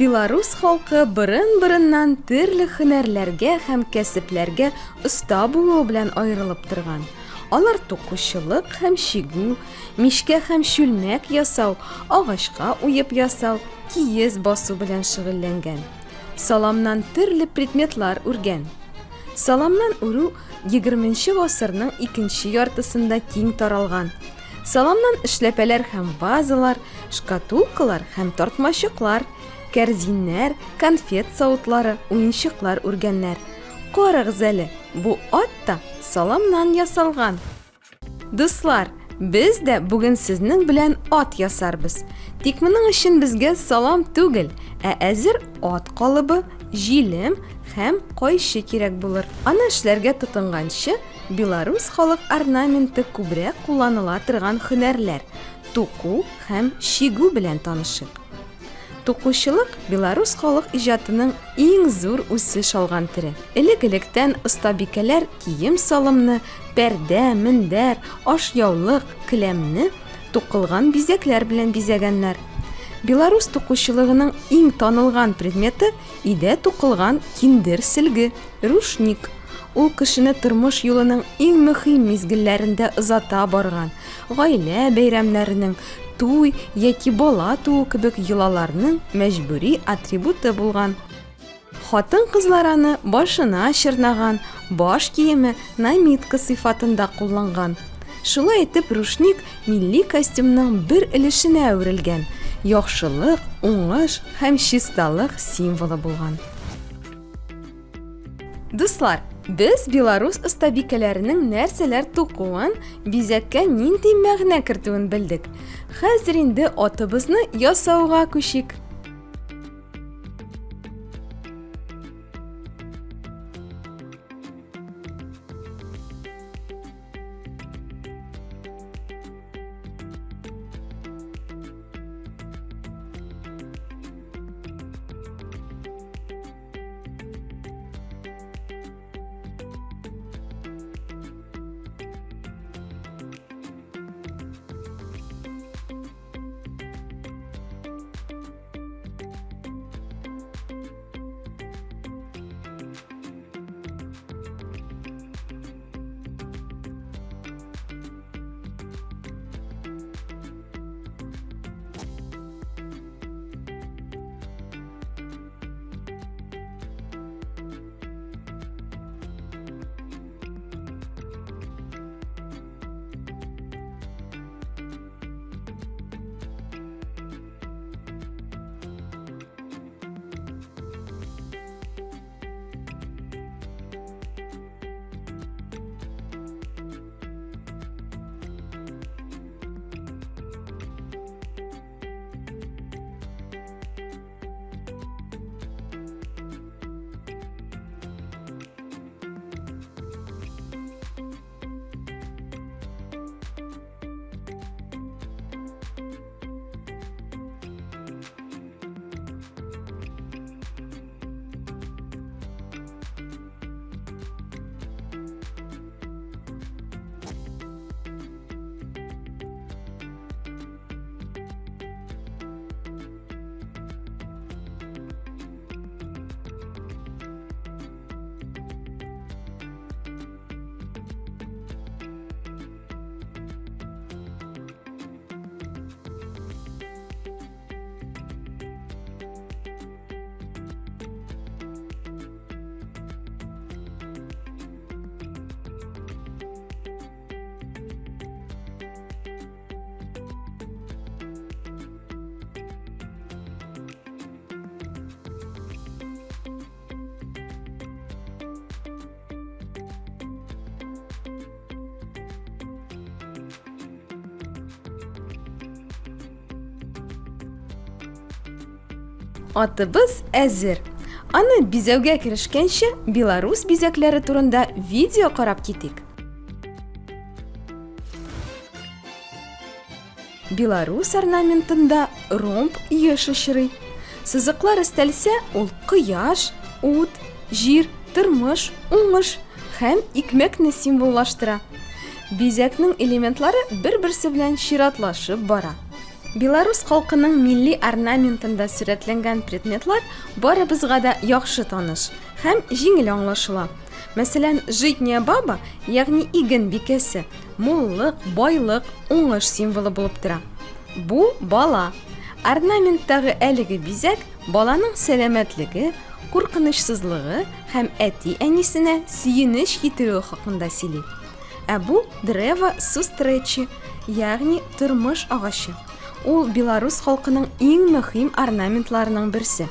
Белорус халкы борын-борыннан төрле һөнәрләргә һәм кәсепләргә оста булуы белән аерылып торган. Алар тукучылык һәм чигү, мичкә һәм чүлмәк ясау, агачка уеп ясау, киез басу белән шөгыльләнгән. Саламнан төрле предметлар үргән. Саламнан үрү егерменче гасырның икенче яртысында киң таралган. Саламнан эшләпәләр һәм вазалар, шкатулкалар һәм тартмачыклар, кәрзиннәр, конфет савытлары, уенчыклар үргәннәр. Карагыз әле, бу ат та саламнан ясалган. Дуслар, без дә бүген сезнең белән ат ясарбыз. Тик моның өчен безгә салам түгел, ә әзер ат калыбы, җилем һәм кайчы кирәк булыр. Аны эшләргә тотынганчы, белорус халык орнаменты күбрәк кулланыла торган һөнәрләр, туку һәм чигү белән танышыйк. Тукучылык белорус халык иҗатының иң зур үсеш алган төре. Элек-электән остабикәләр кием-салымны, пәрдә, мендәр, ашъяулык, келәмне тукылган бизәкләр белән бизәгәннәр. Белорус тукучылыгының иң танылган предметы өйдә тукылган киндер сөлге, рушник. Ул кешене тормыш юлының иң мөһим мизгелләрендә озата барган, гаилә бәйрәмнәренең, туй яки бала туу кебек йолаларның мәҗбүри атрибуты булган. Хатын-кызлар аны башына чорнаган, баш киеме, намитка сыйфатында кулланган. Шулай итеп, рушник милли костюмның бер өлешенә әверелгән, яхшылык, уңыш һәм чисталык символы булган. Дуслар, без белорус остабикәләренең нәрсәләр тукуын, бизәккә нинди мәгънә кертүен белдек. Хәзер инде атыбызны ясауга күчик. Атыбыз әзер. Аны бизәүгә керешкәнче, белорус бизәкләре турында видео карап китик. Белорус орнаментында ромб еш очрый. Сызыклар өстәлсә, ул кояш, ут, җир, тормыш, уңыш һәм икмәкне символлаштыра. Бизәкнең элементлары бер-берсе белән чиратлашып бара. Белорус халкының милли орнаментында сурәтләнгән предметлар барыбызга да яхшы таныш һәм җиңел аңлашыла. Мәсәлән, житняя баба, ягъни иген бикәсе, муллык, байлык, уңыш символы булып тора. Бу бала. Орнаменттагы әлеге бизәк баланың сәламәтлеге, куркынычсызлыгы һәм әти-әнисенә сөенеч китерүе хакында сөйли. Ә бу древо сустречи, ягъни тормыш агачы. Ул белорус халкының иң мөһим орнаментларының берсе.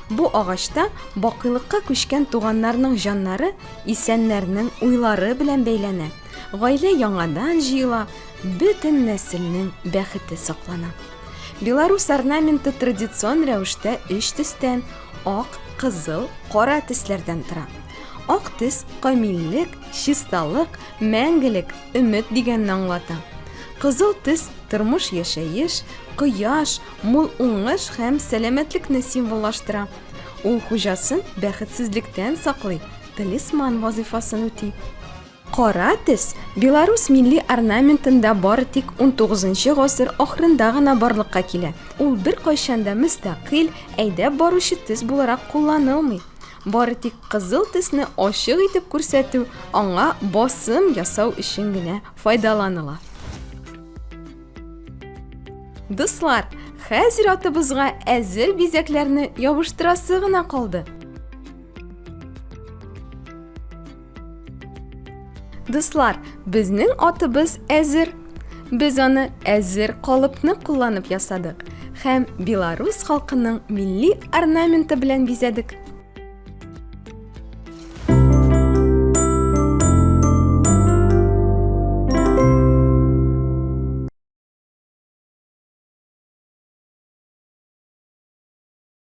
Бу агачта бакыйлыкка күчкән туганнарның җаннары исәннәрнең уйлары белән бәйләнә, гаилә яңадан җыела, бөтен нәселнең бәхете саклана. Белорус орнаменты традицион рәвештә өч төстән, ак, кызыл, кара төсләрдән тора. Ак төс камиллек, чисталык, мәңгелек, өмет дигәнне аңлата. Кызыл төс тормыш-яшәеш, кояш, мул уңыш һәм сәламәтлекне символлаштыра. Ул хуҗасын бәхетсезлектән саклый, талисман вазыйфасын үти. Кара төс белорус милли орнаментында бары тик унтугызынчы гасыр ахырында гына барлыкка килә. Ул беркайчан да мөстәкыйль, әйдәп баручы төс буларак кулланылмый. Бары тик кызыл төсне ачык итеп күрсәтү, аңа басым ясау өчен генә файдаланыла. Дуслар, хәзер атыбызга әзер бизәкләрне ябыштырасы гына калды. Дуслар, безнең атыбыз әзер. Без аны әзер калыпны кулланып ясадык һәм белорус халкының милли орнаменты белән бизәдек.